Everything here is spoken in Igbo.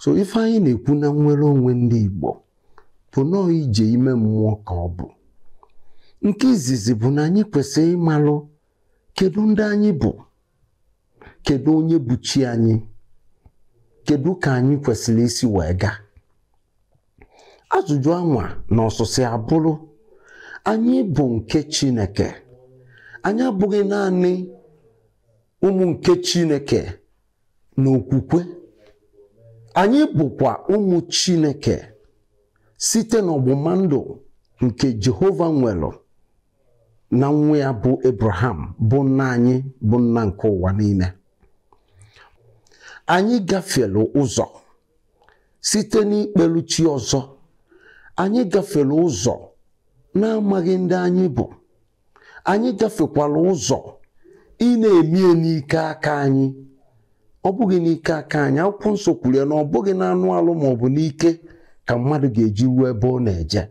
So ife anyị na-ekwu na nnwere onwe ndị Igbo bụ nọọ ije ime mmụọ ka ọ bụ. Nke izizi bụ na anyị kwesịrị ịmalụ kedu ndị anyị bụ, kedu onye bụ chi anyị, kedu ka anyị kwesịrị isi wee gaa. Ajụjụ anwa na ọsụsị abụrụ anyị bụ nke Chineke. Anyị abụghị naanị ụmụ nke Chineke n'okwukwe, anyị bụkwa ụmụ Chineke site n'ọgbụgba ndụ nke Jehova nwere na nwa ya bụ Abraham, bụ nna anyị, bụ nna nke ụwa niile. Anyị gafere ụzọ site n'ikpelu chi ọzọ, anyị gafere ụzọ na-amaghị ndị anyị bụ, anyị gafekwara ụzọ ị na-emie n'ike aka anyị. Ọ bụghị n'ike aka anyị, akwụkwọ nsọ kwuru ya na ọ bụghị n'anụ alụ ma ọ bụ n'ike ka mmadụ ga-eji ruo ebe ọ na-eje,